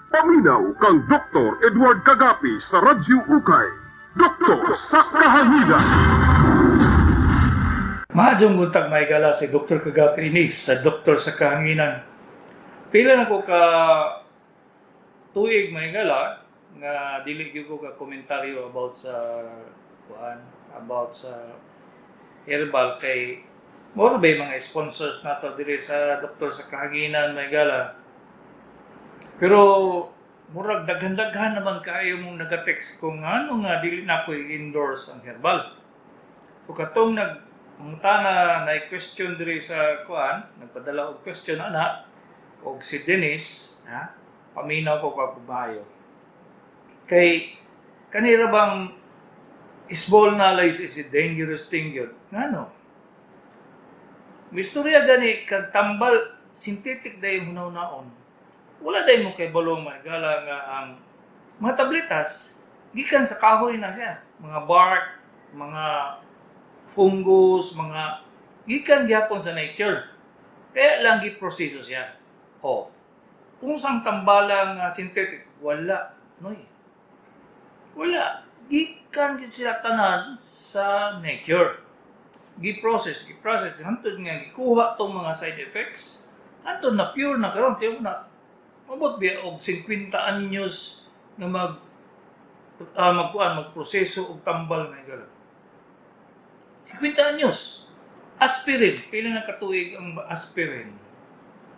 Paminaw kang Dr. Edward Kagapi sa Radyo Ukay. Doktor sa Kahanginan. Maayong buntag, mga higala, si Dr. Kagapi ini sa Doktor sa Kahanginan. Pila na ko ka tuig, mga higala, nga dili gyud ko ka komentaryo about sa kuan, about sa herbal, kay mao ba mga sponsors nato diri sa Doktor sa Kahanginan, mga higala. Pero murag daghan-daghan naman kaayo mong nagatext kung ano nga dili na ko i-endorse ang herbal. So katong nag mangutana na question diri sa kuan, nagpadala og question ana og si Dennis, ha? Paminaw ko pagpabayo. Kay kanira bang small knowledge is a dangerous thing yun. Ngano? Mistorya gani kag tambal synthetic dayon hunaw-naon. Wala dayon mo kay balong, mga higala, nga ang mga tabletas gikan sa kahoy na siya. Mga bark, mga fungus, mga gikan gyapon sa nature. Kaya lang giproseso siya. O, kung sang tambalang synthetic, wala. Noy. Wala. Gikan gyud sila tanan sa nature. Gi-process, gi-process. Hantod nga gikuha tong mga side effects. Hantod na pure na karon, tiyo na mabot biya og 50 anyos nga magkuan, magproseso og tambal nga gala. 50 anyos. Aspirin, pila na katuig ang aspirin?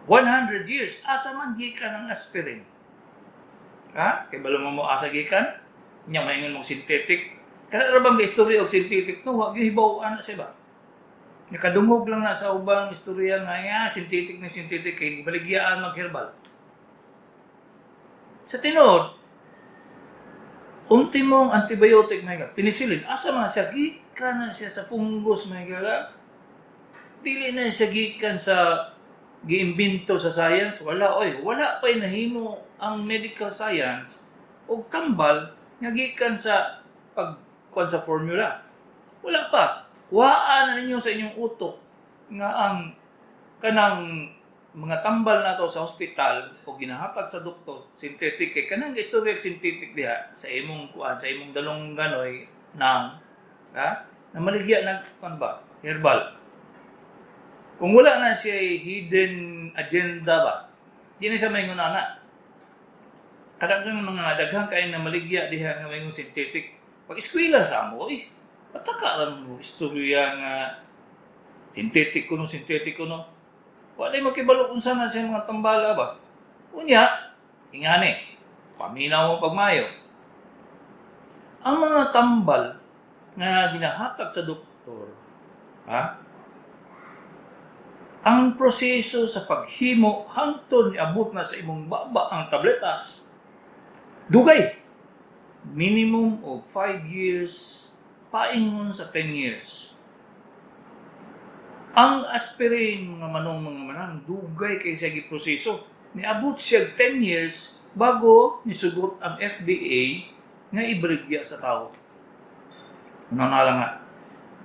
100 years. Asa man gikan ang aspirin? Ha? Kay balo mo mo asa gikan? Nya maingon mong synthetic. Kana ra bang istorya og synthetic no? Wa gyud hibaw ana sa ba? Nakadungog lang na sa ubang istorya nga ya synthetic na synthetic kay baligyaan mag herbal. Sa tinuod, ultimong antibiotic na penicillin, asa man siya gikan? Na siya sa fungus, mga higala. Dili na siya gikan sa giimbento sa science, wala oy, wala pa nahimo ang medical science og tambal nga gikan sa pag kuan sa formula. Wala pa. Kuhaan na ninyo sa inyong utok nga ang kanang mga tambal nato sa hospital o ginahatag sa doktor synthetic, kay kanang istorya synthetic diha sa imong kuan, sa imong dalong ganoy nang ha na maligya nag kuan ba herbal. Kung wala na siya hidden agenda ba, di na siya maingon ana. Kadaghan mga daghan kay na maligya diha nga maingon synthetic. Pag eskwela sa amo, eh pataka lang mo istorya nga synthetic kuno, synthetic kuno. Wala makibalo kung saan na siya mga tambala ba. Unya, ingani, paminaw mo pagmayo. Ang mga tambal nga ginahatag sa doktor, ha? Ang proseso sa paghimo hangtod niabot na sa imong baba ang tabletas, dugay. Minimum of 5 years, paingon sa 10 years. Ang aspirin, mga manong, mga manang, dugay kay siya giproseso. Niabot siya 10 years bago nisugot ang FDA nga ibaligya sa tao. Ano na lang nga.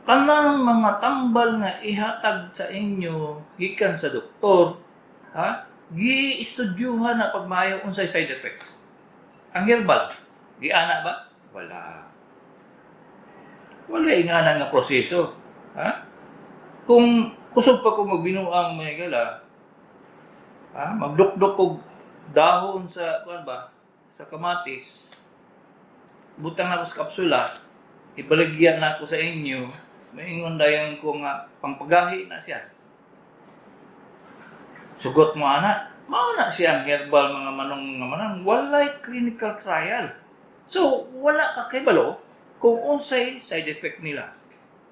Tanang mga tambal nga ihatag sa inyo gikan sa doktor, ha? Gi-estudyuhan na pagmayo unsay side effect. Ang herbal, giana ba? Wala. Wala ingana nga proseso. Ha? Kung kusog pa ko magbinuang, mga higala, ha, magdukdok og dahon sa kuan ba, sa kamatis, butang na ako sa kapsula, ibaligyan na ako sa inyo, maingon dayon ko nga pangpagahi na siya. Sugot mo ana, mao na siya ang herbal, mga manong, mga manang, walay clinical trial. So, wala ka kabalo kung unsay side effect nila.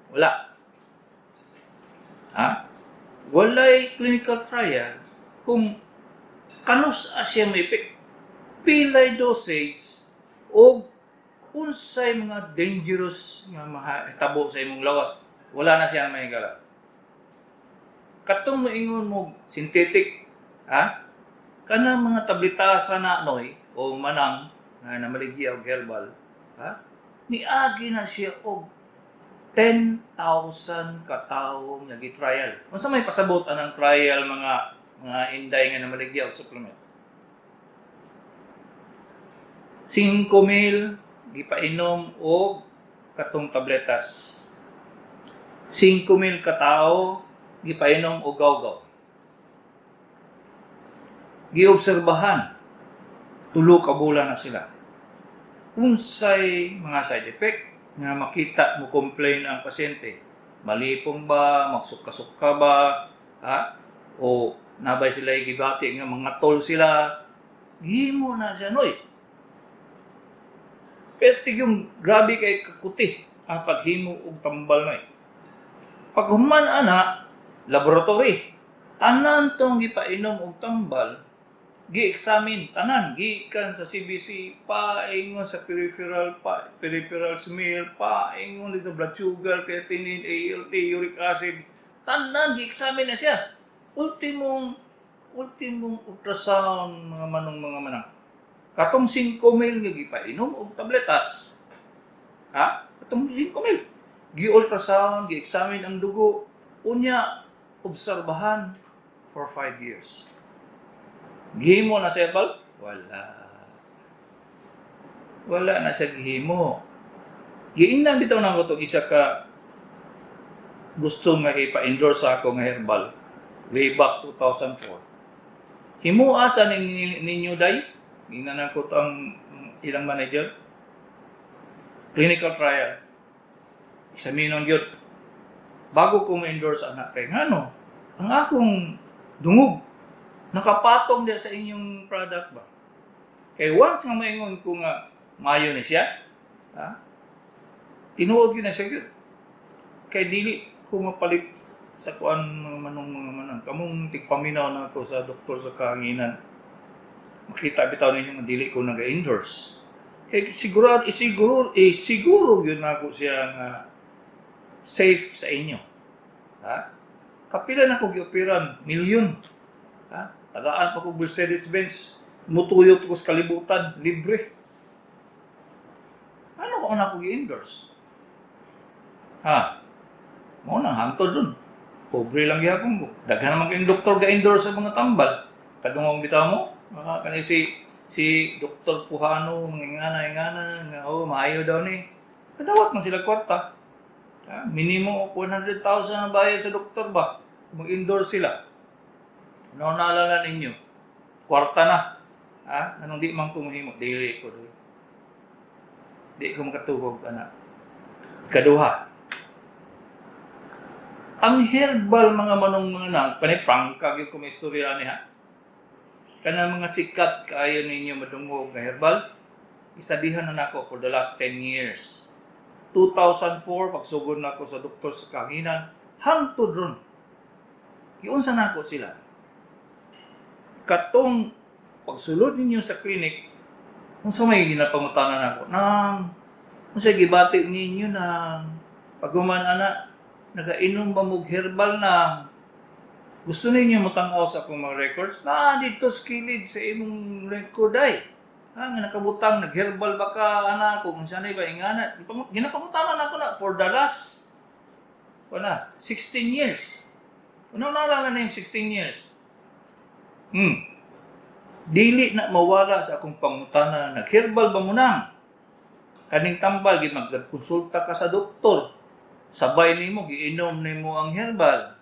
Wala. Ha? Walay clinical trial kung kanus siya may effect, pilay dosage o unsay mga dangerous nga mahitabo sa imong lawas. Wala na siya, mga higala. Katong moingon mo synthetic, ha? Kanang mga tableta sa na noy o manang nga namaligya og herbal, ha? Niagi na siya og 10,000 ka tawo nga gi-trial. Unsa may pasabot anang trial, mga inday nga namaligya og supplement? 5 mil gipainom og katong tabletas. 5 mil katao gipainom og gawgaw. Giobserbahan, 3 ka bulan na sila. Unsay mga side effect nga makita mo complain ang pasyente? Malipong ba, magsuka-suka ba, ha? O nabay sila gibati nga mga tol sila? Gihimo na siya, noy. Pero yung grabe kay kakuti ang paghimo og tambal, noy. Pag human ana, laboratory. Tanan tong gipainom og tambal, gi-examine tanan gikan sa CBC paingon sa peripheral, pa peripheral smear, paingon sa blood sugar, creatinine, ALT, uric acid, tanan gi-examine na siya. Ultimong ultimong ultrasound, mga manong, mga manang. Katong 5 mil nga gipainom og tabletas, ha, katong 5 mil, gi-ultrasound, gi-examine ang dugo, unya obserbahan for 5 years. Gihimo na sa herbal? Wala. Wala na siya gihimo. Giingnan bitaw na ko itong isa ka gusto nga ipa-endorse ako nga herbal way back 2004. Himua sa ninyo day, ingnan ako ang ilang manager, clinical trial. Examinon gyud. Bago ko ma-endorse anak, kay ngano, ang akong dungog nakapatong diya sa inyong product ba? Kay once nga maingon ko nga maayo ni siya, ha? Tinuod gyud na siya gyud. Kay dili ko mapalit sa kuan, mga manong, mga manang. Kamong tigpaminaw na ako sa Doktor sa Kahanginan. Makita bitaw ninyo nga dili ko naga-endorse. Kay siguro isiguro eh, siguro gyud nako siya nga safe sa inyo. Ha? Kapila na ko gioperan, milyon. Ha? Tagaan pa ko Mercedes-Benz, mutuyo ko sa kalibutan, libre. Ano ko na ako gi-endorse? Ha? Mao nang hangtod dun. Pobre lang gihapon ko. Daghan naman kayong doktor ga-endorse sa mga tambal. Kadungog bitaw mo, mga kani si si Dr. Puhano, mga ingana ingana nga oh maayo daw ni. Kadawat man sila kwarta. Ha? Minimo 100,000 ang bayad sa doktor ba? Mag-endorse sila. Ano naalala ninyo? Kwarta na. Ha? Anong di man ko mahimo? Dili ko doy. Di ko makatugog anak. Kaduha. Ang herbal, mga manong, mga nang, panay prangka gyud ko may istorya ani, ha. Kanang mga sikat kaayo ninyo madungog nga herbal, isabihan na nako for the last 10 years. 2004 pagsugod nako sa Doktor sa Kahanginan hangtod ron. Giunsa nako sila? Katong pagsulod ninyo sa clinic, unsa may ginapangutana nako? Nang unsa gibati ninyo nang paghuman ana, nagainom ba mo herbal na? Gusto ninyo motang-aw sa akong mga records? Na dito sa kilid sa imong record ay. Ha, nga nakabutang, nag-herbal ba ka, anak, kung unsa na ba, ingana. Ginapangutana na ako na for the last, wala, 16 years. Ano naalala na yung 16 years? Dili na mawala sa akong pangutana, nag-herbal ba mo nang? Kaning tambal, gid magkonsulta ka sa doktor. Sabay nimo giinom nimo ang herbal.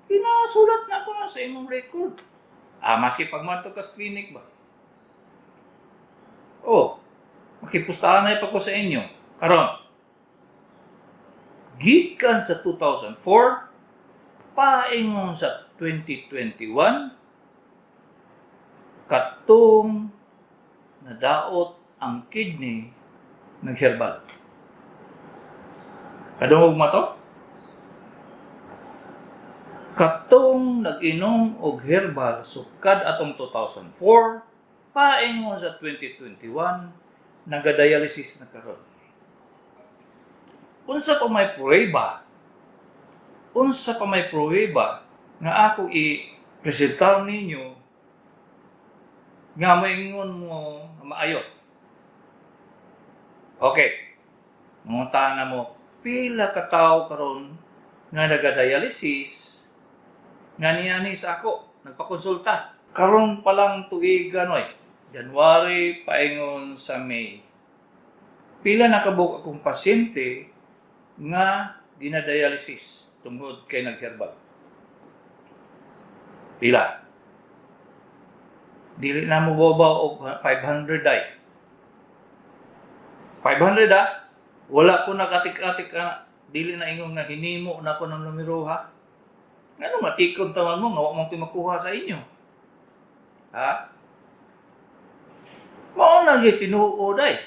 Pinasulat na ako na sa imong record. Ah, maski pag ka sa clinic ba? Oh, makipustahan na pa ko sa inyo. Karon, gikan sa 2004, paingon sa 2021, katong nadaot ang kidney, nagherbal. Kadungog mo to? Katong nag-inom og herbal sukad atong 2004 paingon sa 2021, nagadialysis na karon. Unsa pa may pruweba? Unsa pa may pruweba nga ako i-presentar ninyo nga maingon mo nga maayo? Okay. Mangutana mo, pila ka tawo karon nga nagadialysis nga niani sa ako nagpakonsulta karon pa lang tuiga, noy? January paingon sa May. Pila na kabuok akong pasyente nga ginadialysis tungod kay nagherbal? Pila? Dili na mo boba og 500 ay. 500 ah. Wala ko nakatik-atik ana. Dili na ingon nga hinimo na ko ng numero ha. Ngano matikon taman mo nga wa man ko'y makuha sa inyo? Ha? Mao na gyud tinuod ay.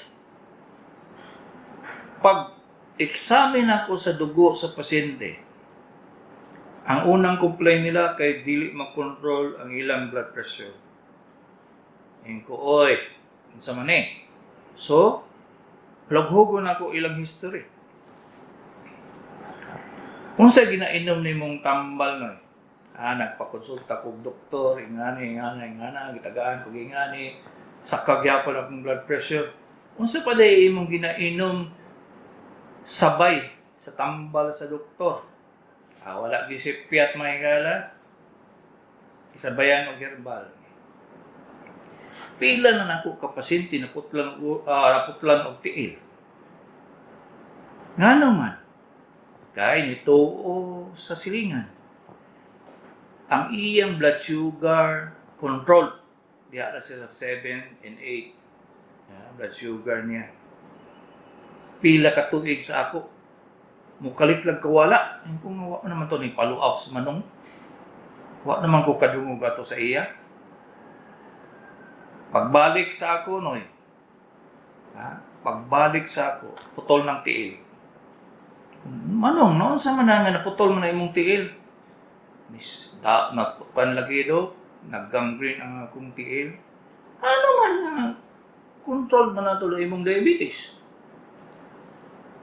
Pag examine ako sa dugo sa pasyente, ang unang complaint nila kay dili makontrol ang ilang blood pressure. Ingon ko, "Oy, unsa man eh?" So, lughugon ako ilang history. "Unsa ginainom nimong tambal, noy?" "Ah, nagpakonsulta kog doktor, ingani, ingani, ingana, gitagaan ko ingani, saka gyapon akong blood pressure." "Unsa pa day imong ginainom sabay sa tambal sa doktor?" "Ah, wala gyud sipyat, mga higala. Isabayan og herbal." Pila na nako ka pasyente naputlan og tiil. Ngano man? Kay nituo sa silingan. Ang iyang blood sugar control. Diha na siya sa 7 and 8. Yeah, blood sugar niya. Pila ka tuig sa ako. Mukalit lang kawala. Ingon ko nga wa naman to ni follow up sa manong. Wa naman ko kadungog ato sa iya. Pagbalik sa ako, noy. Ha? Pagbalik sa ako, putol ng tiil. "Manong, noon sa man nga naputol man na imong tiil?" "Nis, da, na, pan lagi do, nag-gangrene ang akong tiil." "Ano man na, control man na tuloy imong diabetes?"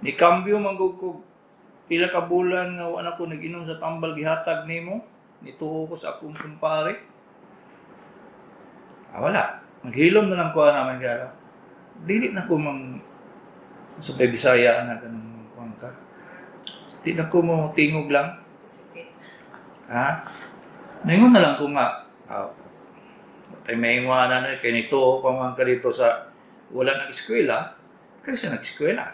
"Ni cambio man gud ko pila ka bulan nga wa na ko nag-inom sa tambal gihatag nimo, nituo ko sa akong kumpare." Ah, wala. Maghilom na lang ko naman kaya. Dili na ko mang sa Bisaya na ganun kuan ka. Di na ko mo tingog lang. Sakit. Ha? Ningon na lang ko nga, ah, tay may na na kay nito pa man ka dito sa wala nang eskwela, kaysa nag-eskwela.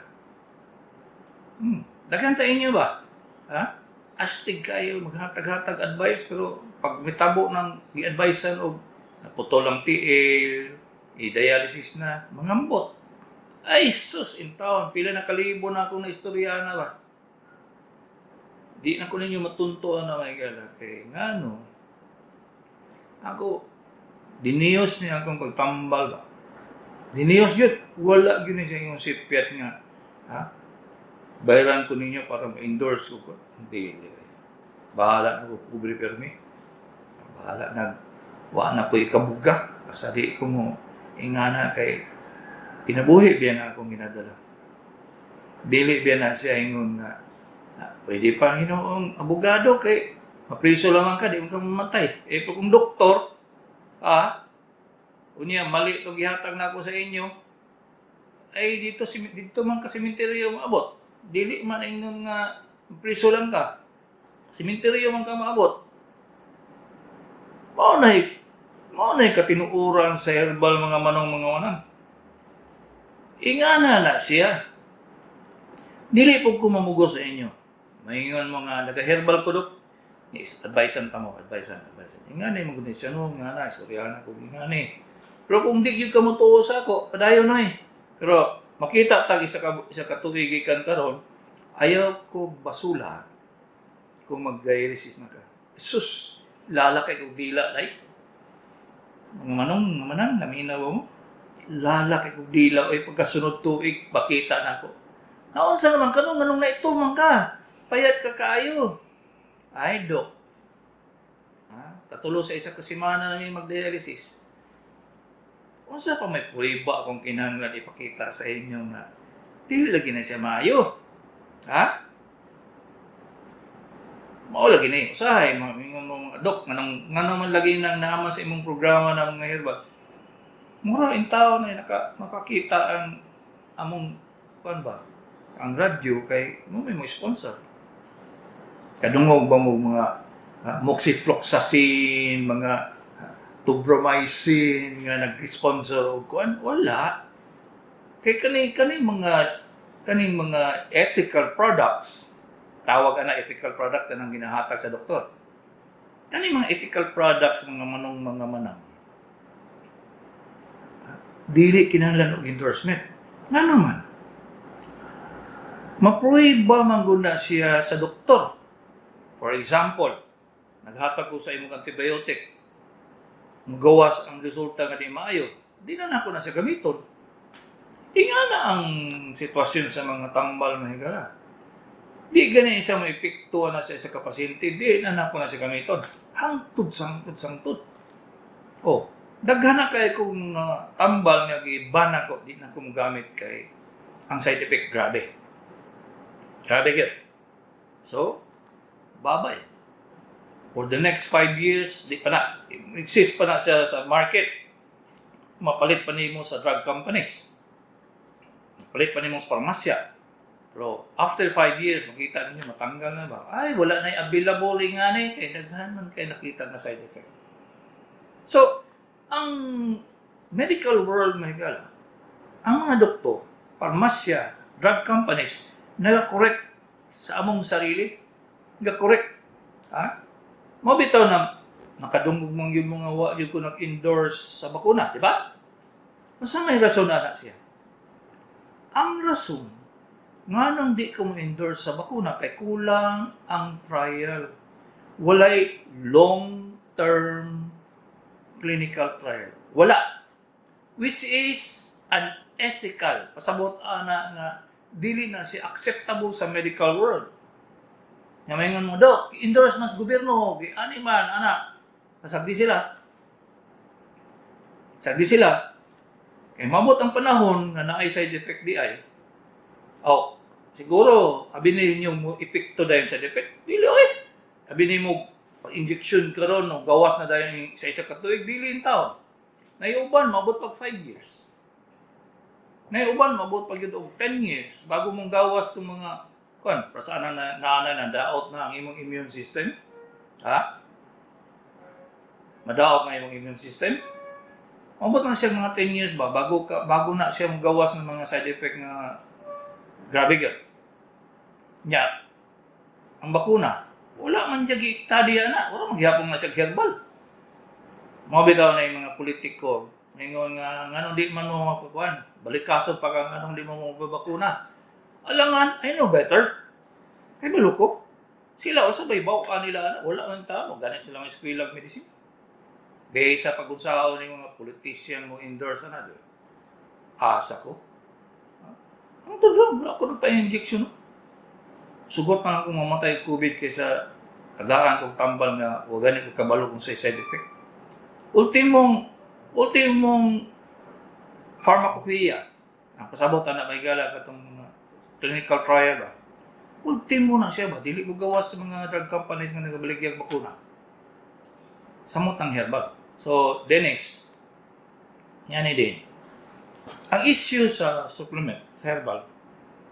Daghan sa inyo ba? Ha? Astig kayo maghatag-hatag advice pero pag mitabo ng gi-advisean og naputol ang tiil, i-dialysis na, mangambot. Ay, sus, in town, pila na kalibo na akong naistorya na ba? Di na ko ninyo matunto na may gala. Kay ngano, ako, diniyos niya akong pagtambal ba? Diniyos gyud, wala gyud ni siya yung sipyat nga. Ha? Bayaran ko ninyo para ma-endorse ko. Hindi. Bahala na ko, pobre permi. Bahala na, wa na ko ikabuga. Basta di ko mo ingana kay kinabuhi biya na akong ginadala. Dili biya na siya ingon nga ah, pwede pa ang hinoong abogado kay mapriso lamang ka, di mo ka mamatay. Eh, pag kung doktor, ah, unya, mali itong gihatag na ako sa inyo, ay dito, dito man ka sementeryo maabot. Dili man ingon nga priso lang ka. Sementeryo man ka maabot. Mao na katinuoran sa herbal, mga manong, mga manang. Ingana na siya. Dili po ko mamugo sa inyo. Maingon mga nag-herbal ko dok. Yes, advisean ta mo, advisean, advisean. Ingani mo gud siya no, nga na istorya na ko ingani. Pero kung di gyud ka motuo sa ako, padayon na eh. Pero makita tag isa ka tuig gikan karon, ayaw ko basula kung mag-dialysis na ka. Sus, lalakay kog dila day. Mga manong, mga manang, naminaw mo. Lalakay kog dila oy pagkasunod tuig, makita na ako. "Naunsa naman kanong nganong naituman ka? Payat ka kaayo." "Ay, dok. Ha? Katulo sa isa ka semana namin mag-dialysis. Unsa pa may prueba akong kinahanglan ipakita sa inyo nga dili lagi na siya maayo? Ha? Mao lagi ni usahay mga ingon mo mga dok nganong ngano man lagi nang naama sa imong programa ng mga herbal." Mura in taon na naka, makakita ang among kuan ba ang radyo kay mo may mo sponsor. Kadungog ba mo mga moxifloxacin, mga Tobramycin nga nag-sponsor og kuan, wala. Kay kani mga ethical products, tawag ana ethical product kanang ginahatag sa doktor. Kani mga ethical products, mga manong, mga manang, dili kinahanglan og endorsement. Ngano man? Maprueba man gud na siya sa doktor. For example, naghatag ko sa imong antibiotic, gawas ang resulta nga di maayo, di na nako na siya gamiton. Ingana ang sitwasyon sa mga tambal, mga higala. Di gani siya maepekto na sa isa ka pasyente, di na nako na siya gamiton. Hangtod sangtod sangtod. Oh, daghan na kay kong tambal nga giban ako, di na ko mogamit kay ang side effect grabe. Grabe gyud. So, bye-bye. For the next 5 years, di pa na, exist pa na siya sa market. Mapalit pa nimo sa drug companies. Mapalit pa nimo sa parmasya. Pero after 5 years, makita ninyo, matanggal na ba? Ay, wala na available nga ni. Kay daghan man kay nakita nga side effect. So, ang medical world, mga higala, ang mga doktor, parmasya, drug companies, nagakorek sa among sarili. Nagakorek. Ha? Mao bitaw na nakadungog man yung mga wa yung ko nag-endorse sa bakuna, di ba? Basta may rason na na siya. Ang rason nganong di ko mo-endorse sa bakuna kay kulang ang trial. Walay long-term clinical trial. Wala. Which is unethical. Pasabot ana nga dili na siya acceptable sa medical world. Nga maingon mo, "Dok, endorse mas gobyerno, gi ani man, ana." Nasagdi sila. Sagdi sila. Kay mabot ang panahon nga naay side effect di ay. Oh, siguro abi ninyo mo epekto dayon side effect. Dili oy. Abi nimo injection karon no gawas na dayon sa isa ka tuig, dili in taon. Naiuban mabot pag 5 years. Naiuban mabot pag yun og 10 years bago mong gawas tong mga kuan, para na na na na daot na ang imong immune system. Ha? Madaot na imong immune system. Mabot na siya mga 10 years ba bago na siya magawas ng mga side effect nga grabe gyud. Nya, ang bakuna, wala man siya gi-study ana, wala man gihapon nga siya herbal. Mao bitaw na yung mga politiko, ingon nga nganong di man mo mapakuan, balik kaso pa ka nganong di mo mapabakuna. Alangan, I know better. Kay maluko. Sila usa bay baw nila ana, wala man tao, ganit sila mga eskwela medicine. Kaysa pag-unsaon ng mga politician mo endorse ana di. Asa ko. Ang tudlo, wala ko nagpa-injection. Sugot na lang kung mamatay COVID kaysa tagaan kong tambal nga wa gani ko kabalo kung sa side effect. Ultimong pharmacopoeia. Ang pasabot ana may gala katong mga clinical trial ba. Ultimo na siya ba, dili mo gawas sa mga drug companies nga nagabaligyag bakuna. Samot ang herbal. So, Dennis, yan ni din. Ang issue sa supplement, sa herbal,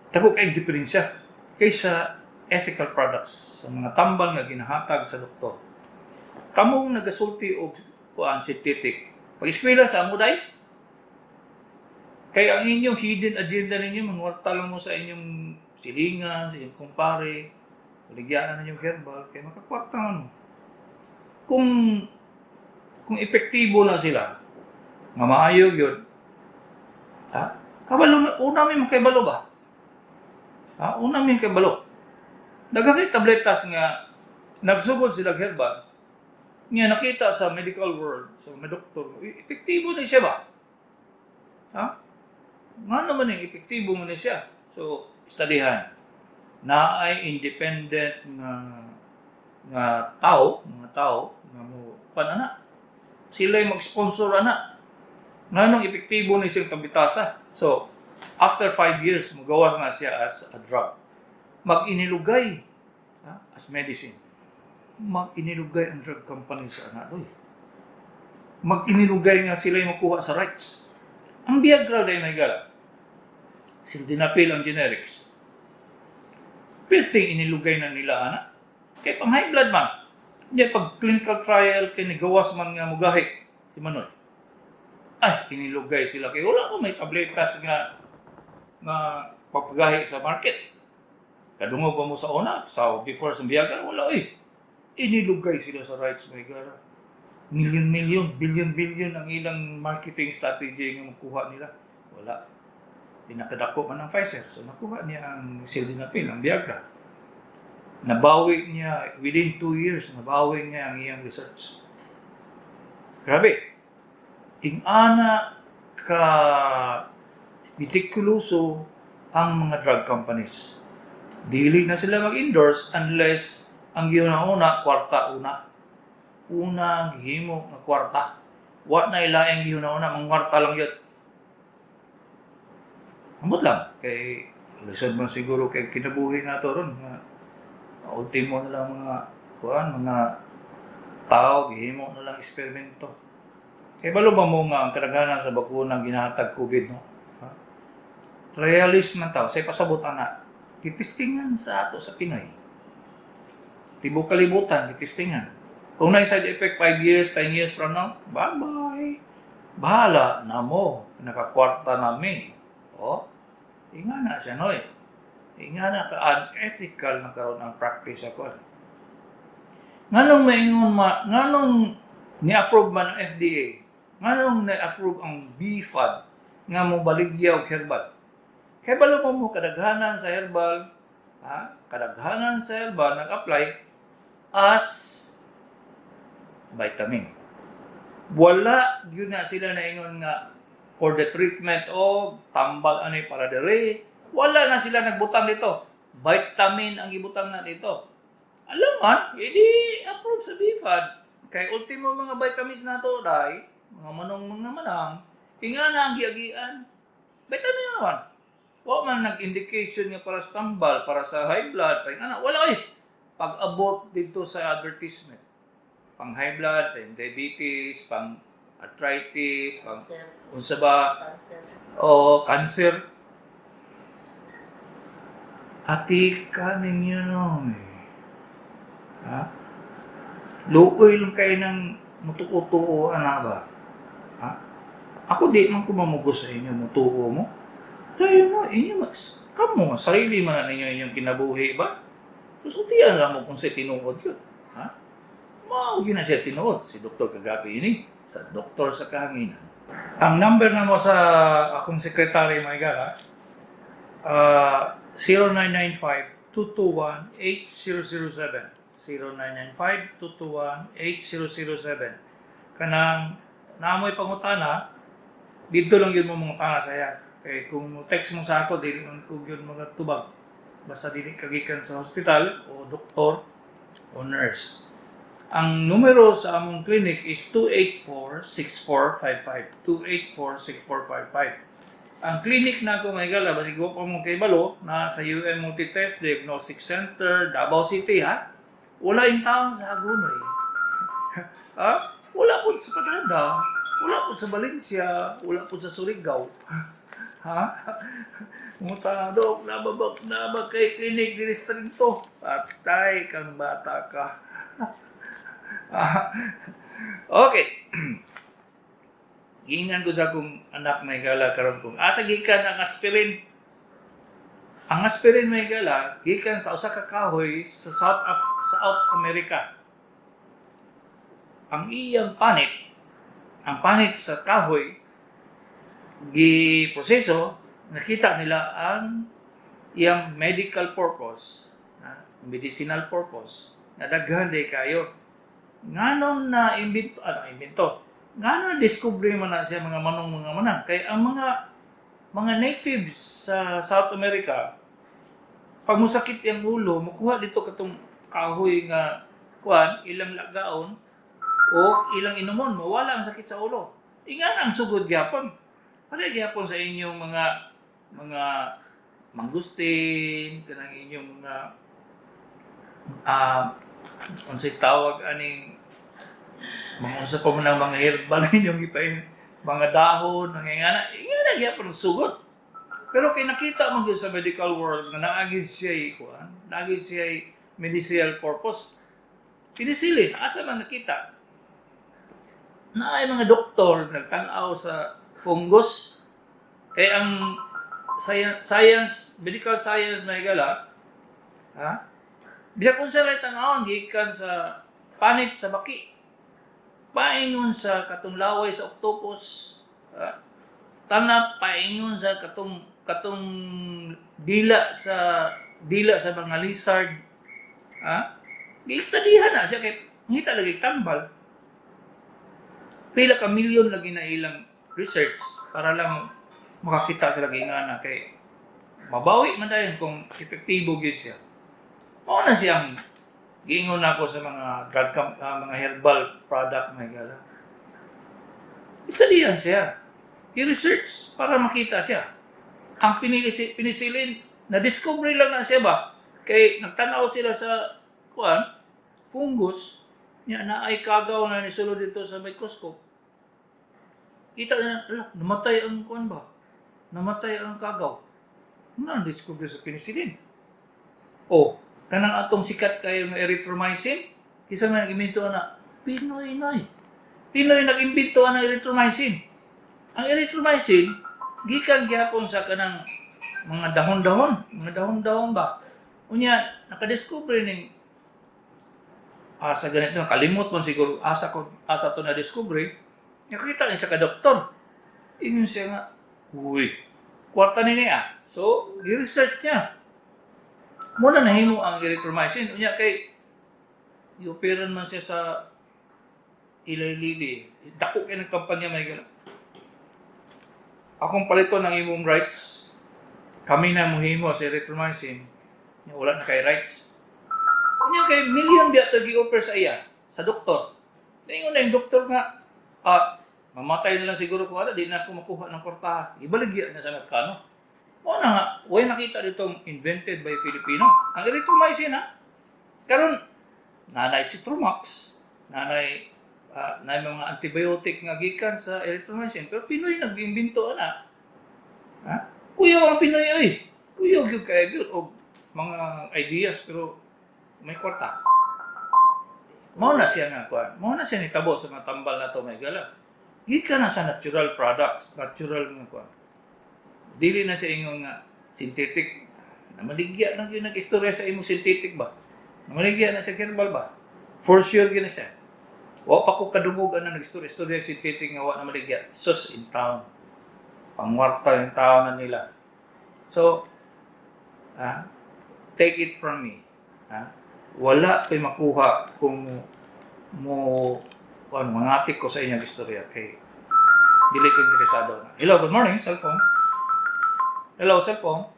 dako kay diferensya kaysa ethical products sa mga tambal nga ginahatag sa doktor. Kamong nagasulti og kuan synthetic, pag-eskwela sa amo day. Kaya ang inyong hidden agenda ninyo, mangwarta lang mo sa inyong silingan, sa inyong kumpare, baligyaan ninyong herbal, kaya makakwarta man mo. Kung epektibo na sila, nga maayo yun, ha? Kabalo, una may makibalo ba? Ha? Una may kabalo. Daghan kay tabletas nga nagsugod sila herbal, nga nakita sa medical world, sa mga doktor, epektibo na siya ba? Ha? Nga naman yung epektibo mo na siya. So, studyhan. Na ay independent nga nga tao, mga tao nga mo pan ana. Sila yung mag-sponsor ana. Nganong epektibo ni siyang tabitasa. So, after 5 years, magawas na siya as a drug. Mag-inilugay, ha, as medicine. Mag-inilugay ang drug company sa ana doy. Mag-inilugay nga sila yung makuha sa rights. Ang Viagra day may gala. Sildenafil ang generics. Pwede inilugay na nila ana. Kay pang high blood man. Hindi pag clinical trial kay nigawas man nga mugahi. Si Manoy. Ay, inilugay sila kay wala ko may tabletas nga nga papagahi sa market. Kadungog pa mo sa una, sa before sa Viagra, wala eh. Inilugay sila sa rights, my God. Million, million, billion, billion ang ilang marketing strategy nga makuha nila. Wala. Pinakadako man ang Pfizer. So nakuha niya ang sildenafil, ang Viagra. Nabawi niya within 2 years, nabawi niya ang iyang research. Grabe. Ingana ka metikuloso ang mga drug companies. Dili na sila mag-endorse unless ang una kwarta una. Una gihimo nga kwarta. Wa na ilaing gihuna-una, mangwarta lang yun. Ambot lang kay lisod man siguro kay kinabuhi nato ron nga ultimo na lang mga kuan, mga tao gihimo na lang eksperimento. Kay balo ba mo nga ang kadaghanan sa bakuna ginahatag COVID, no? Ha? Trialist man tao, say pasabot ana. Gitistingan sa ato sa Pinoy. Tibok kalibutan, gitistingan. Kung na side effect 5 years, 10 years from now, bye-bye. Bahala na mo. Nakakwarta na mi. Oh, inga na siya, noy. Inga na ka unethical na karon ang practice ako. Nganong maingon ma, nganong ni-approve man ang FDA, nganong ni-approve ang BFAD nga mo baligya og herbal? Kay balo mo mo kadaghanan sa herbal, ha? Kadaghanan sa herbal nag-apply as vitamin. Wala gyud na sila naingon nga for the treatment of tambal ani para dire. Wala na sila nagbutang dito. Vitamin ang gibutang na dito. Alam man, edi approve sa BFAD. Kay ultimo mga vitamins nato dai, mga manong mga manang, inga na ang giagian. Vitamin na naman. Wa man nag-indication nga para sa tambal, para sa high blood, pa ana, wala eh. Pag-abot dito sa advertisement, pang high blood, pang diabetes, pang arthritis, pang Cancer. Unsa ba Cancer. O cancer. Ati ka ninyo no. Eh. Ha? Luoy lang kayo ng mutuo-tuo, ana ba? Ha? Ako di man ko mamugos sa inyo, mutuo mo. Dahil mo, inyo, kamo, sarili man na ninyo inyong kinabuhi ba? Kusultian lang mo kung sa tinuod yun. Ha? Mao yun na siya tinuod. Si Dr. Kagabi ini, sa Doktor sa Kahanginan. Ang number na mo sa akong secretary, my God, ha? 0995-221-8007. 0995-221-8007. Kanang naamoy pangutana, dito lang yun mo mangutana sa iya. Kay kung mo text mo sa ako, dili man ko gyud mga tubag. Basta dili kagikan sa hospital o doktor o nurse. Ang numero sa among clinic is 284-6455. 284-6455. Ang clinic na ako, may gala, basig pa mo kay balo, na sa UM Multitest Diagnostic Center, Davao City, ha? Wala yung taon sa Hagonoy. Ha? Wala po sa Patrada, wala po sa Valencia, wala po sa Surigao. Ha? Muta dok, nababak na ba kay clinic diri sa Trinto? Patay kang bata ka. Okay. Giingan ko sa akong anak, may gala, karon kung asa gikan ang aspirin. Ang aspirin, may gala, gikan sa usa ka kahoy sa South America. Ang iyang panit, ang panit sa kahoy gi proseso, nakita nila ang iyang medical purpose, na medicinal purpose, na daghan day kayo. Nganong na imbento, ano imbento? Nganong discover man na siya mga manong mga manang? Kay ang mga natives sa South America, pag musakit yung ulo, mukuha dito katong kahoy nga kuan, ilang lagaon o ilang inumon, mawala ang sakit sa ulo. Ingan ang sugod gyapon. Pare gyapon sa inyong mga mangustin, kanang inyong mga unsay tawag aning mga unsa pa man ang mga herbal inyong ipain, mga dahon, mga ingana, ingana gyapon ang sugod. Pero kay nakita man gyud sa medical world nga naa gyud siya kuan, naa gyud siya medicinal purpose. Penicillin, asa man nakita? Naay mga doktor nagtan-aw sa fungus. Kay ang science, science, medical science, mga higala, ha? Bisag unsa ray tan-awon gikan sa panit sa baki. Paingon sa katong laway sa octopus, ha? Tanap paingon sa katong katong dila sa mga lizard. Ha? Giistadihan na siya kay ngita lagi tambal. Pila ka milyon lagi na ilang research para lang makakita sila ngana kay mabawi man dayon kung epektibo gyud siya. Mao na siyang giingon nako sa mga mga herbal product, mga higala. Istadihan siya. I-research para makita siya. Ang penicillin, na-discover lang na siya ba? Kay nagtanaw sila sa kuan, fungus, niya na ay kagaw na nisulod dito sa microscope. Kita na, ala, namatay ang kuan ba? Namatay ang kagaw. Ano ang discover sa penicillin? O, kanang atong sikat kayo nga erythromycin, kinsa man nag-imbento na? Pinoy noy. Pinoy nag-imbento ng erythromycin. Ang erythromycin, gikan gihapon sa kanang mga dahon-dahon ba? Unya, nakadiscover ning asa ganito, kalimot mo siguro, asa ko, asa to na discover, nakita niya sa ka-doktor. Ingon siya nga, "Uy, kwarta ni niya." So, gi-research niya. Muna nahimo ang erythromycin. Unya kay, i-operan man siya sa Eli Lilly. Dako kay ng kampanya may gala. "Akong paliton ang imong rights. Kami na mohimo sa erythromycin." Nya wala na kay rights. Unya kay million biya to gi-offer sa iya, sa doktor. Ingon na yung doktor nga, "Ah, mamatay na lang siguro ko ala, di na ako makuha ng kwarta." Ibaligya na sa Amerikano. O na nga, way nakita ditong invented by Filipino. Ang erythromycin ha. Karon nanay Citromax, nanay na mga antibiotic nga gikan sa erythromycin, pero Pinoy nag-imbento ana. Ha? Kuyaw ang Pinoy oy. Kuyaw gyud kay gyud og mga ideas pero may kwarta. Mao na siya nga kuan. Mao na siya nitabo sa mga tambal na to, mga higala. Gikan na sa natural products, natural nga kuan. Dili na siya ingon nga synthetic. Namaligya lang yun nag-istorya sa imong synthetic ba? Namaligya na siya herbal ba? For sure gyud na siya. Wa pa ko kadungog ana nag-istorya-istorya synthetic nga wa na maligya. Sus in town. Pangwarta yung tao na nila. So, take it from me. Wala ko'y makuha kung mo ano, mangatik ko sa inyong istorya kay dili ko interesado na. Hello, good morning, cellphone. Hello, cellphone.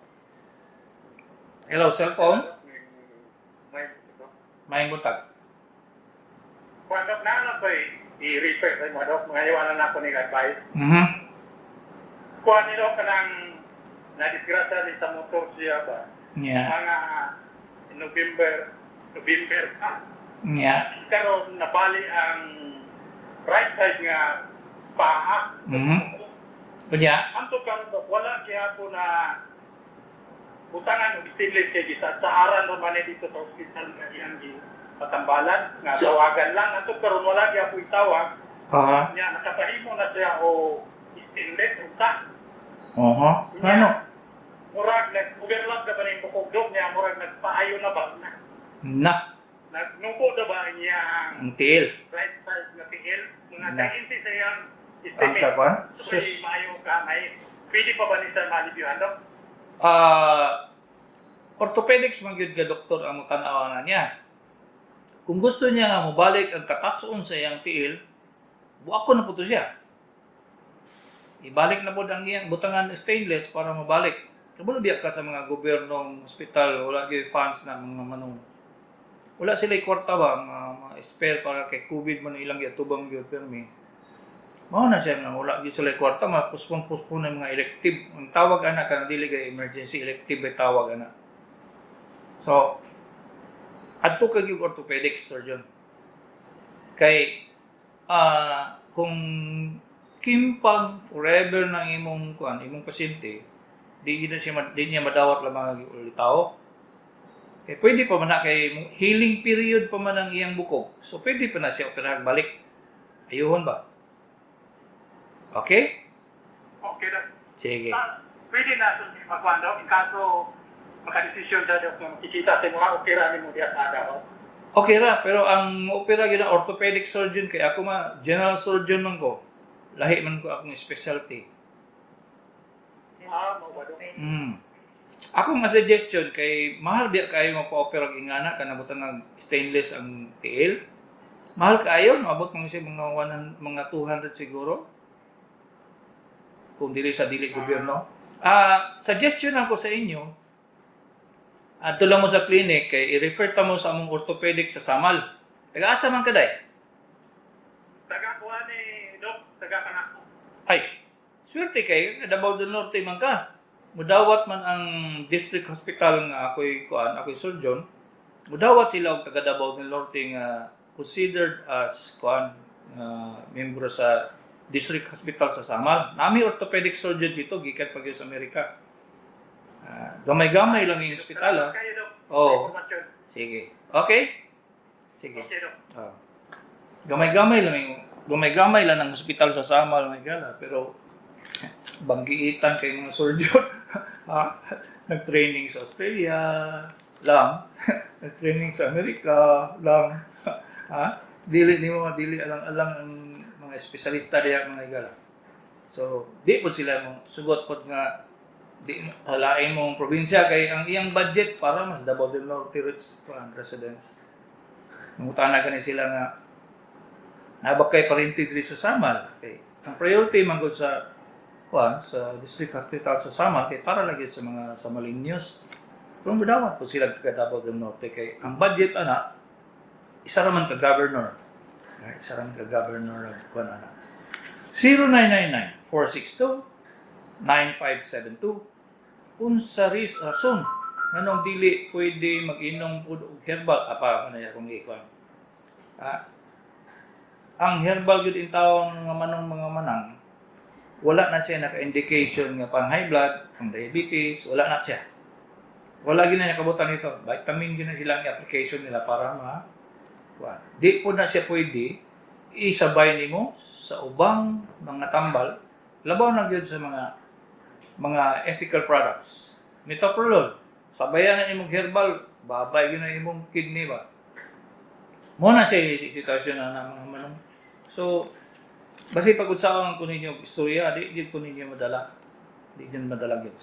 Hello, cellphone. May Maayong buntag. Kuan, Dok, na ano ko i-refer sa imo, Dok, mga iwanan na ako ning advice. Kuan nilo kanang na-disgrasya din sa motor siya ba? Mga November, November pa. Pero nabali ang right side nga paa. Unya, Anto karon, Dok, wala gihapon na butangan og stainless kay gisa saaran ra man ni dito sa ospital nga iyang gi patambalan nga tawagan lang. Anto karon wala gihapon itawag niya nakapahimo na siya o stainless unta. Ano? Murag nag-overlap na ba ning bukog, Dok, niya murag nagpaayo na ba na Na, nagnubo na ba niya ang ang tiil. Right side nga tiil mga Na. 10 inches sa iyang Ang estimate. kakuan? So, may Sus. maayo ka may pwede pa ba ni sa malibyuhan, Dok? Orthopedics man gyud ga doktor ang tan-awa na niya. Kung gusto niya nga mobalik ang kataksoon sa iyang tiil, buako na po to siya. Ibalik na po ang iyang butangan stainless para mabalik. Kabalo biya ka sa mga gobyernong hospital, wala gyud funds na mga manong. Wala sila kwarta ba, mga spare para kay COVID man ilang giatubang gyud permi. Mao na siya nga wala gyud sila kwarta, mapuspon-puspon ang mga elective. Ang tawag ana kanang dili kay emergency, elective ay tawag ana. So, adto ka gyud orthopedic surgeon. Kay kung kimpang forever ng imong kuan, imong pasyente, di niya madawat lamang tao. Kay pwede pa man na kay healing period pa man ang iyang bukog. So pwede pa na siya operahan balik. Ayuhon ba? Okay? Okay, Dok. Sige. Ah, pwede na ito magkuhan, Dok. In kaso makadesisyon sa Dok nga makikita sa mga opera nimo diya sa Davao. Okay ra, pero ang opera gyud ang orthopedic surgeon kay ako ma general surgeon man ko. Lahi man ko akong specialty. Ah, mao ba, Dok? Ako nga suggestion kay mahal biya kayo magpa-opera og ingana kana butang ng stainless ang tiil. Mahal kaayo, maabot mga siya mga 100, mga 200 siguro. Kung dili sa dili gobyerno. Ah, suggestion ako sa inyo. Adto lang mo sa clinic kay i-refer ta mo sa among orthopedic sa Samal. Taga-asa man ka day? Taga kuha ni Dok, taga kanako. Ay, swerte kay Davao del Norte man ka. Mudawat man ang district hospital nga ako'y kuan, ako'y surgeon. Mudawat sila og taga Davao del Norte nga considered as kuan nga membro sa district hospital sa Samal. Nami orthopedic surgeon dito gikan pa gyud sa Amerika. Ah, gamay-gamay lang yung ospital ah. Salamat kayo, Dok. Oo. Informasyon. Sige. Okay? Sige. Okay, Dok. Ah. Gamay-gamay lang yung gamay-gamay lang ang ospital sa Samal, may gala, pero banggiitan kay mga surgeon. Ha? Nag-training sa Australia lang, nag-training sa Amerika lang. Ha? Dili nimo dili alang-alang ang mga espesyalista diha, mga gala. So, di po sila mo sugot pod nga di halain mong probinsya kay ang iyang budget para mas Davao del Norte rich kuan residents. Mangutana kani sila nga nabak kay parinti diri sa Samal kay ang priority man gud sa kuan sa district hospital sa Samal kay para lagi sa mga Samalinyos. Pero mudawat po sila taga Davao del Norte kay ang budget ana isa ra man ka governor. Ay, isa ra man ka governor ang kuan ana. 0999 462 9572. Unsa ris rason nganong dili pwede mag-inom pud og herbal apa man akong gikuan? Ah, ang herbal gyud in taon nga manong mga manang, wala na siya naka-indication nga pang high blood, pang diabetes, wala na siya. Wala gyud na nakabutan nito. Vitamin gyud na sila ang application nila para ma kuan. Di po na siya pwede isabay nimo sa ubang mga tambal, labaw na gyud sa mga ethical products. Metoprolol, sabayan na imong herbal, babay gyud na imong kidney ba. Mo na siya yung sitwasyon na mga manong. So, basi pag unsaon ko ninyo istorya, di ko ninyo madala. Di nyo madala gyud.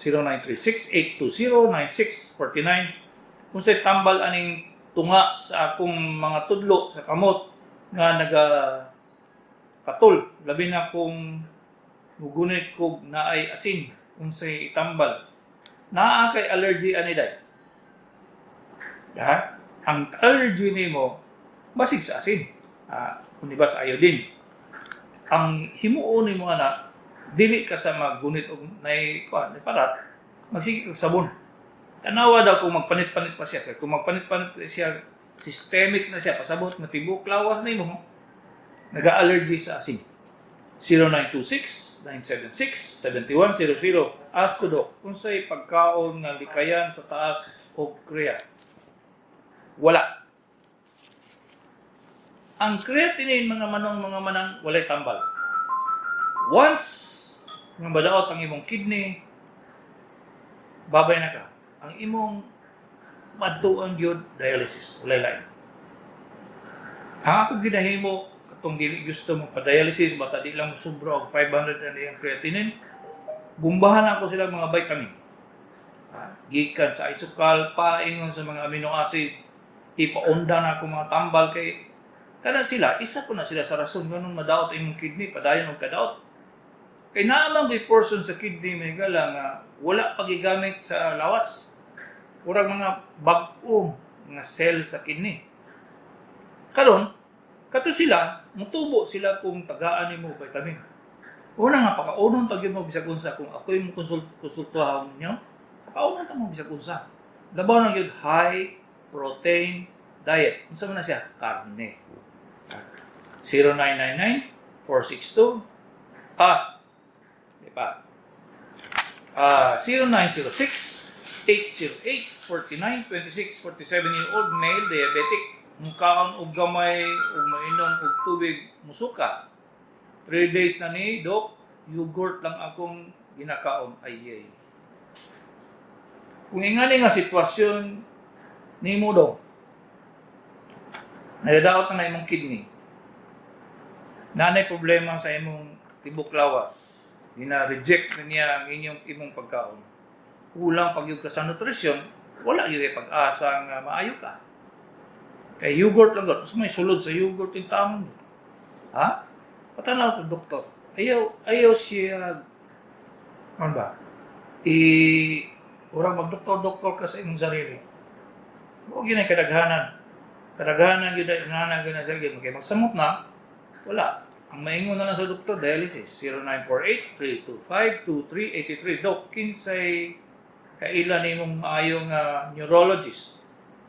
0936-820-9649. Kung sa tambal aning tunga sa akong mga tudlo sa kamot nga naga katul, labi na kung mugunit kog naay asin, unsay itambal? Naa kay allergy ani day? Ha? Ang allergy nimo basig sa asin. Ah, kung di ba sa iodine. Ang himuon nimo ana, dili ka sa maggunit og nay kuan, nay parat, magsige kag sabon. Tanawa daw kung magpanit-panit pa siya. Kay kung magpanit-panit siya, systemic na siya, pasabot na tibok lawas nimo naga-allergy sa asin. 0926-976-7100. Ask ko, Dok, unsay pagkaon nga likayan sa taas o crea? Wala. Ang creatinine, mga manong mga manang, walay tambal. Once nga madaot ang imong kidney, babay na ka. Ang imong madtuan gyud dialysis, walay lain. Ang ako ginahimo katong dili gusto mo pa-dialysis basta di lang sobra og 500 ang iyang creatinine, bumbahan ako sila mga vitamin. Ah, gikan sa isukal, paingon sa mga amino acids, ipaunda na ako mga tambal kay kada sila, isa po na sila sa rason ganun madaot imong kidney, padayon og kadaot. Kay naa man gyud portion sa kidney may gala nga wala pa gigamit sa lawas. Murag mga bag-o nga cell sa kidney. Karon, kato sila, mutubo sila kung tagaan nimo vitamin. Una nga pakaunon ta gyud mo bisag unsa kung ako'y mo konsultuhan ninyo, pakaunon ta mo bisag unsa. Labaw na gyud high protein diet. Unsa man na siya? Karne. 0999 462 ah di ba? Ah, 0906 808 49 26, 47 year old male diabetic, mukaon og gamay ug mainom og tubig musuka. 3 days na ni, Dok. Yogurt lang akong ginakaon. Ay, ay. Kung ingani nga sitwasyon nimo daw, nadadaot na na imong kidney, nanay problema sa imong tibok lawas, gina-reject na niya ang inyong imong pagkaon. Kulang pag ka sa nutrisyon, wala gyud kay pag-asa nga maayo ka. Kay yogurt lang gud, may sulod sa yogurt yung taon. Ha? Patanaw ko, doktor. Ayaw, ayaw siya, ano ba? Urang magdoktor-doktor ka sa imong sarili. Huwag yun ay kadaghanan. Kadaghanan yun ay nganan yun ay sige. Kaya magsamot na, wala. Ang maingon na lang sa doktor, dialysis. 0948-325-2383. Dok, kinsay kaila nimong maayong neurologist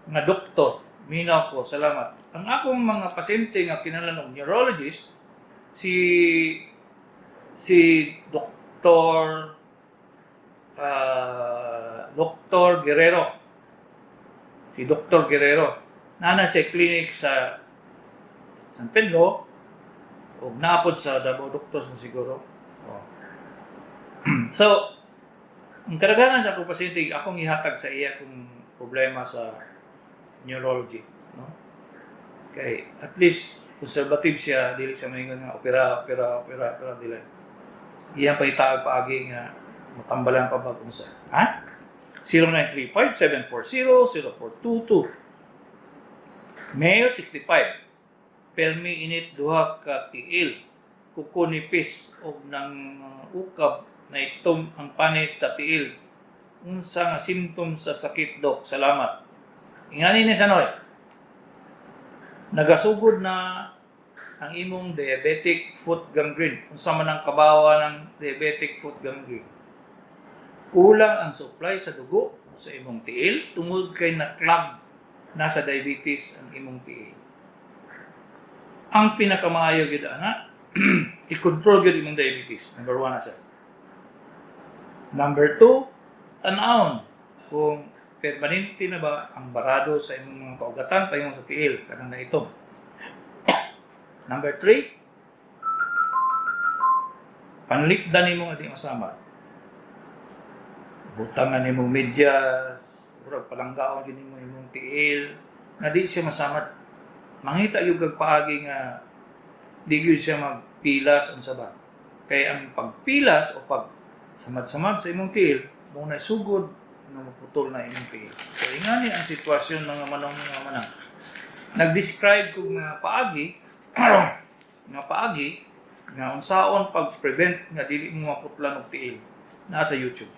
nga doktor. Minaw ko, salamat. Ang akong mga pasyente nga kinahanglan og neurologist, si si Dr. Dr. Guerrero. Si Dr. Guerrero. Nana sa clinic sa San Pedro ug napod sa Davao Doctors mo siguro. Oh. So, ang kadaghanan sa akong pasyente, akong ihatag sa iya kung problema sa neurology, no? Kay at least conservative siya, dili siya maingon nga opera, opera, opera, opera, dili. Iyang pahitaag paagi nga matambalan pa bag unsa. Ha? 0935-740-0422. Male 65. Permi init duha ka tiil. Kuko nipis og nang ukab na itom ang panit sa tiil. Unsa nga symptom sa sakit, dok? Salamat. Ingani ni sa noy. Nagasugod na ang imong diabetic foot gangrene. Unsa man ang kabawa ng diabetic foot gangrene? Kulang ang supply sa dugo sa imong tiil tungod kay na-clog na sa diabetes ang imong tiil. Ang pinakamaayo gyud ana, i-control gyud imong diabetes. Number one na, sir. Number two, tan-awon kung permanente na ba ang barado sa imong mga kaugatan payong sa tiil kanang naitom. Number three, panlipdan nimo nga di masama. Butangan nimo medyas, murag palanggaon gyud nimo imong tiil nga di siya masamad. Mangita gyud kag paagi nga di gyud siya magpilas, unsa ba. Kay ang pagpilas o pag samad-samad sa imong tiil, mo na sugod nga maputol na imong tiil. So ingani ang sitwasyon, mga manong, mga manang. Nag-describe kog mga paagi nga unsaon pag-prevent nga dili mo maputlan og tiil, nasa YouTube.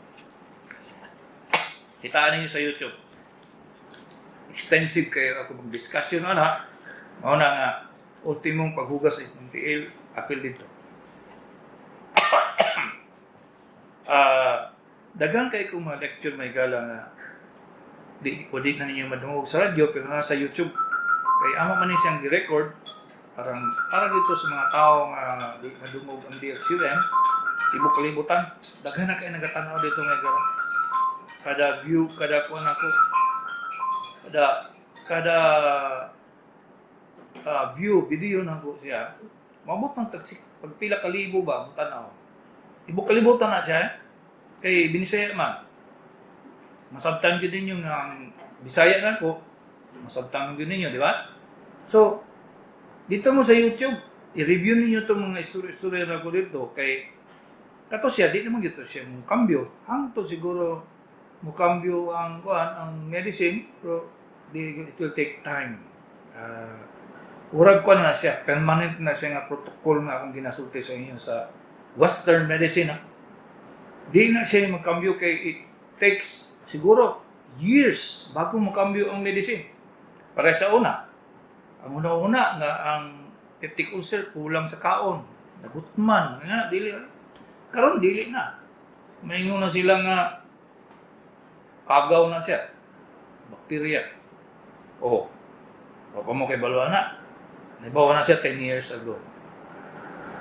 Kitaan ninyo sa YouTube. Extensive kayo ako mag-discussion ana. Mao na nga ultimong paghugas sa imong tiil, apil dito. Daghang kay kong mga lecture, may gala, nga di o di na ninyo madungog sa radyo pero nasa YouTube kay amo man ni siyang gi-record parang para dito sa mga tao nga di madungog ang DXUM tibok kalibutan. Daghan na kay nagatanaw dito may gala. Kada view, kada kuan ako, kada kada view video na ko siya maabot ng tag pagpila ka libo ba ang tanaw. Tibok kalibutan na siya kay Binisaya man. Masabtan gyud ninyo nga ang Bisaya na ko, masabtan gyud ninyo, di ba? So dito mo sa YouTube, i-review ninyo itong mga istorya-istorya na ko dito kay kato siya di naman gito siya mo kambyo hangtod siguro mo kambyo ang kuan, ang medicine, pero di, it will take time. Urag kuan na siya, permanent na siya nga protocol nga akong ginasulti sa inyo sa western medicine, ha? Di na siya magkambyo kay it takes siguro years bago makambyo ang medicine. Para sa una, ang una-una nga ang peptic ulcer kulang sa kaon, nagutman, nga dili karon, dili na. Maingon na sila nga kagaw na siya. Bakterya. Oh. O pa mo kay na. Nabawa na siya 10 years ago.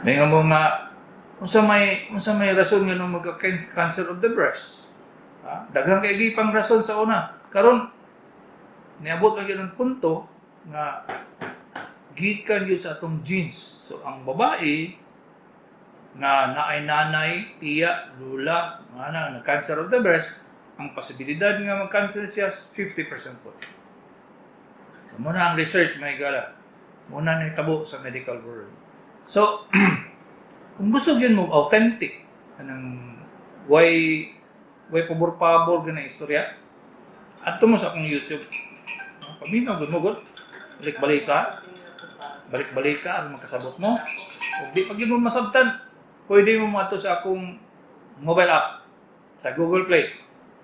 Maingon mo nga unsa may rason nga nung magka-cancer of the breast? Ha? Daghang kay pang rason sa una. Karon niabot lang yun ang punto nga gikan yun sa atong genes. So ang babae Nga naay nanay, tiya, lula, nga na nag-cancer of the breast, ang posibilidad nga mag-cancer siya is 50% po. So, mao na ang research, mga higala. Mao na nahitabo sa medical world. So, kung gusto gyud mo authentic, anang way pabor-pabor gana istorya, adto mo sa akong YouTube. Ah, paminaw gud mo gud. Balik-balik ka, balik-balik ka aron makasabot mo. Ug di pa gyud mo masabtan, pwede mo moadto sa akong mobile app sa Google Play.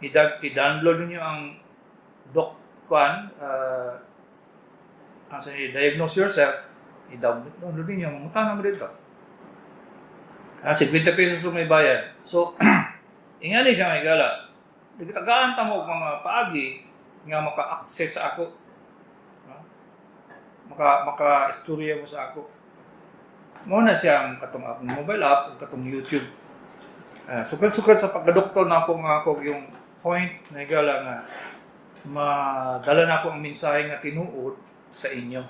I-download niyo ang doc kuan ang sa Diagnose Yourself, i-download niyo, mangutana mo dito. Ah, 50 pesos may bayad. So, ingani siya, mga higala. Nagtagaan ta mo og mga paagi nga maka-access sa ako. Ha? Maka istorya mo sa ako. Mao na siya ang katong akong mobile app ug katong YouTube. Ah, sukad-sukad sa pagkadoktor na ako nga ako yung point na higala nga madala na ako ang mensahe nga tinuod sa inyo.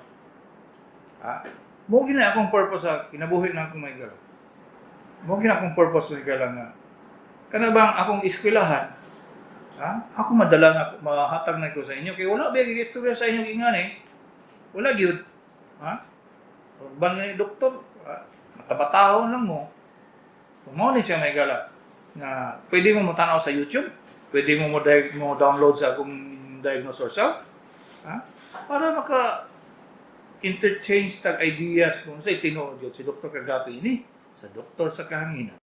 Ah, mao gina akong purpose sa kinabuhi na akong, mga higala. Mao gina akong purpose, mga higala, nga kana bang akong eskwelahan, ha? Ako madala na mahatag na ko sa inyo kay wala ba istorya sa inyo ingani. Wala gyud. Ha? Ban ni doktor, ha? Matabatahon lang mo. So, mao ni siya, mga higala nga pwede mo motanaw sa YouTube, pwede mo download sa akong Diagnose Yourself, ha? Para maka interchange tag ideas kung sa tinuod yun si Dr. Kagapi ini sa Doktor sa Kahanginan.